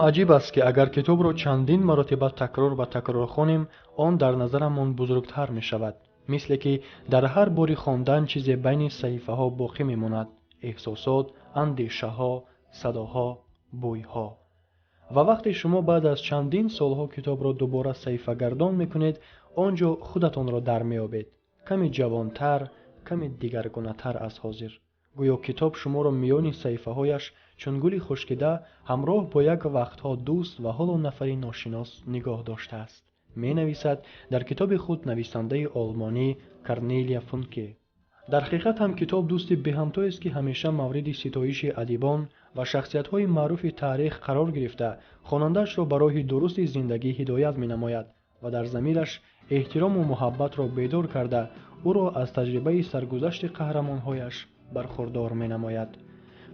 Аҷиб аст, ки агар китобро чандин маротиба такрор ба такрор хонем, он дар назарамон бузургтар мешавад. Мисле ки дар ҳар бори хондан чизе байни саҳифаҳо боқӣ мемонад: эҳсосот, андешаҳо, садоҳо, бӯйҳо. Ва вақте шумо баъд аз чандин солҳо китобро дубора саҳифагардон мекунед, он ҷо худатонро дар меёбед. Каме ҷавонтар, каме дигаргунатар аз ҳозир. Гӯё китоб шуморо миёни саҳифаҳояш чун гули хушкида ҳамроҳ бо як вақтҳо дӯст ва ҳоло нафари ношинос нигоҳ доштааст. Менависад дар китоби худ нависандаи олмонӣ Корнелия Функе. Дар ҳақиқат ҳам китоб дӯсти беҳамтоест, ки ҳамеша мавриди ситоиши адибон ва шахсиятҳои маъруфи таърих қарор гирифта, хонандаашро ба роҳи дурусти зиндагӣ ҳидоят менамояд ва дар замираш эҳтирому муҳаббатро бедор карда, ӯро аз таҷрибаи саргузашти қаҳрамонҳояш бархурдор менамояд.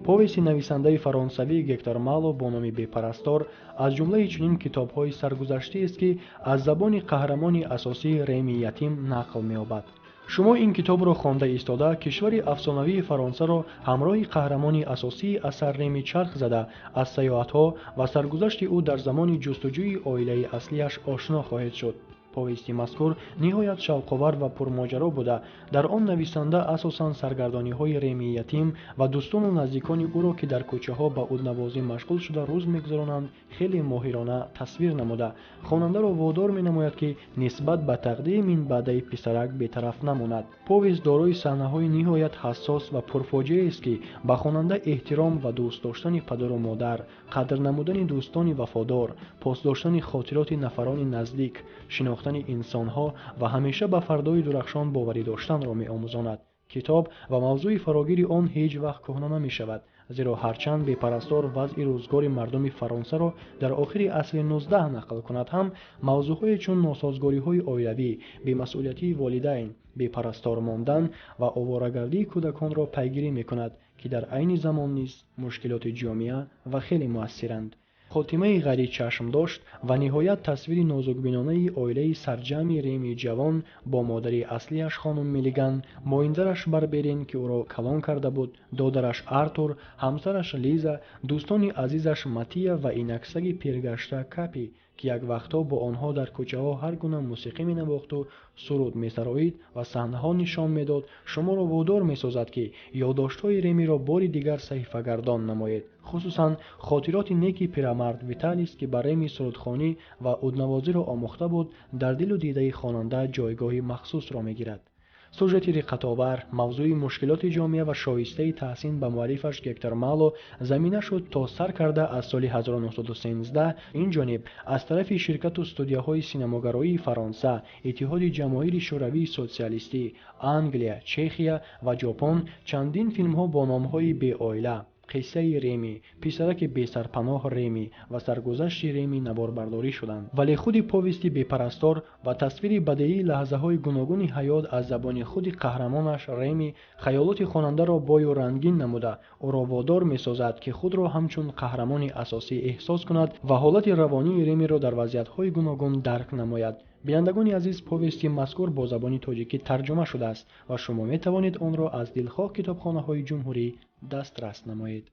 Повести нависандаи фаронсавӣ Гектор Мало бо номи «Бепарастор» аз ҷумлаи чунин китобҳои саргузаштиест, ки аз забони қаҳрамони асосии Реми ятим нақл меёбад. Шумо ин китобро хонда истода, кишвари афсонавии Фаронсаро ҳамроҳи қаҳрамони асосии асар Реми чарх зада, аз саёҳатҳо ва саргузашти ӯ дар замони ҷустуҷӯи оилаи аслиаш ошно хоҳед шуд. Повести мазкур ниҳоят шавқовар ва пурмоҷаро буда, дар он нависанда асосан саргардониҳои Реми ятим ва дӯстону наздикони ӯро, ки дар кӯчаҳо ба уднавозӣ машғул шуда рӯз мегузаронанд, хеле моҳирона тасвир намуда, хонандаро водор менамояд, ки нисбат ба тақдири минбаъдаи писарак бетараф намонад. Повест дорои саҳнаҳои ниҳоят ҳассос ва пурфоҷиаест, ки ба хонанда эҳтиром ва дӯст доштани падару модар, қадр намудани дӯстони вафодор, пос доштани хотироти нафарони наздик, шинохтани инсонҳо ва ҳамеша ба фардои дурахшон боварӣ доштанро меомӯзонад. Китоб ва мавзӯи фарогири он ҳеҷ вақт кӯҳна намешавад, зеро ҳарчанд «Бепарастор» вазъи рӯзгори мардуми Фаронсаро дар охири асри 19 нақл кунад ҳам, мавзӯъҳое чун носозгориҳои оилавӣ, бемасъулиятии волидайн, бепарастор мондан ва оворагардии кӯдаконро пайгирӣ мекунад, ки дар айни замон низ мушкилоти ҷомеа ва хеле муассиранд. Хотимаи ғайричашмдошт ва ниҳоят тасвири нозукбинонаи оилаи сарҷамъи Реми ҷавон бо модари аслиаш хонум Миллиган, моиндараш Барберин, ки ӯро калон карда буд, додараш Артур, ҳамсараш Лиза, дӯстони азизаш Матия ва инаксаги пиргашта Капи, ки як вақтҳо бо онҳо дар кӯчаҳо ҳар гуна мусиқӣ менавохту суруд месароид ва саҳнаҳо нишон медод, шуморо водор месозад, ки ёддоштҳои Ремиро бори дигар саҳифагардон намоед. Хусусан хотироти неки пирамард Виталис, ки ба Реми сурудхонӣ ва уднавозиро омӯхта буд, дар дилу дидаи хонанда ҷойгоҳи махсусро мегирад. Сюжети риққатобар, мавзӯи мушкилоти ҷомеа ва шоистаи таҳсин ба муаллифаш Гектор Мало замина шуд, то сар карда аз соли 1913 ин ҷониб аз тарафи ширкату студияҳои синамогароии Фаронса, Иттиҳоди Ҷамоҳири Шӯравии Социалистӣ, Англия, Чехия ва Ҷопон чандин филмҳо бо номҳои «Беоила», «Қиссаи Реми», «Писараки бесарпаноҳ Реми» ва «Саргузашти Реми» наворбардорӣ шуданд. Вале худи повести «Бепарастор» ва тасвири бадеии лаҳзаҳои гуногуни ҳаёт аз забони худи қаҳрамонаш Реми хаёлоти хонандаро бою рангин намуда, ӯро водор месозад, ки худро ҳамчун қаҳрамони асосӣ эҳсос кунад ва ҳолати равонии Ремиро дар вазъиятҳои гуногун дарк намояд. Бинандагони азиз, повести мазкур бо забони тоҷикӣ тарҷума шудааст ва шумо метавонед онро аз дилхоҳ китобхонаҳои ҷумҳурӣ дастрас намоед.